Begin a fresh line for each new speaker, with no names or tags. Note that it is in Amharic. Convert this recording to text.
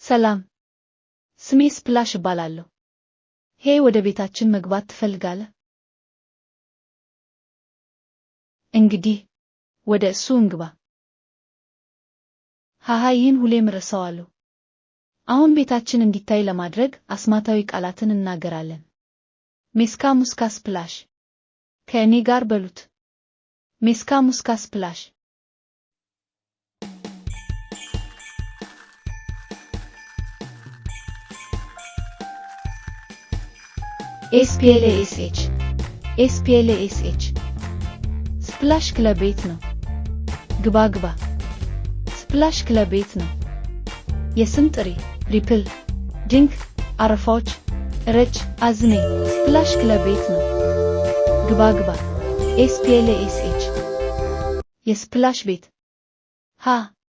ሰላም፣ ስሜ ስፕላሽ እባላለሁ። Hey፣ ወደ ቤታችን መግባት ትፈልጋለህ? እንግዲህ ወደ እሱ እንግባ። ሃሃ፣ ይህን ሁሌም እረሳዋለሁ። አሁን ቤታችን እንዲታይ ለማድረግ አስማታዊ ቃላትን እናገራለን። ሜስካ ሙስካ ስፕላሽ። ከእኔ ጋር በሉት። ሜስካ ሙስካ ስፕላሽ። SPLASH SPLASH። ስፕላሽ ክለብ ቤት ነው። ግባ ግባ። ስፕላሽ ክለብ ቤት ነው። የስም ጥሪ፣ ሪፕል፣ ድንክ፣ አረፋዎች፣ እረጭ፣ አዝኔ። ስፕላሽ ክለብ ቤት ነው። ግባ ግባ። SPLASH። የስፕላሽ ቤት። ሃ።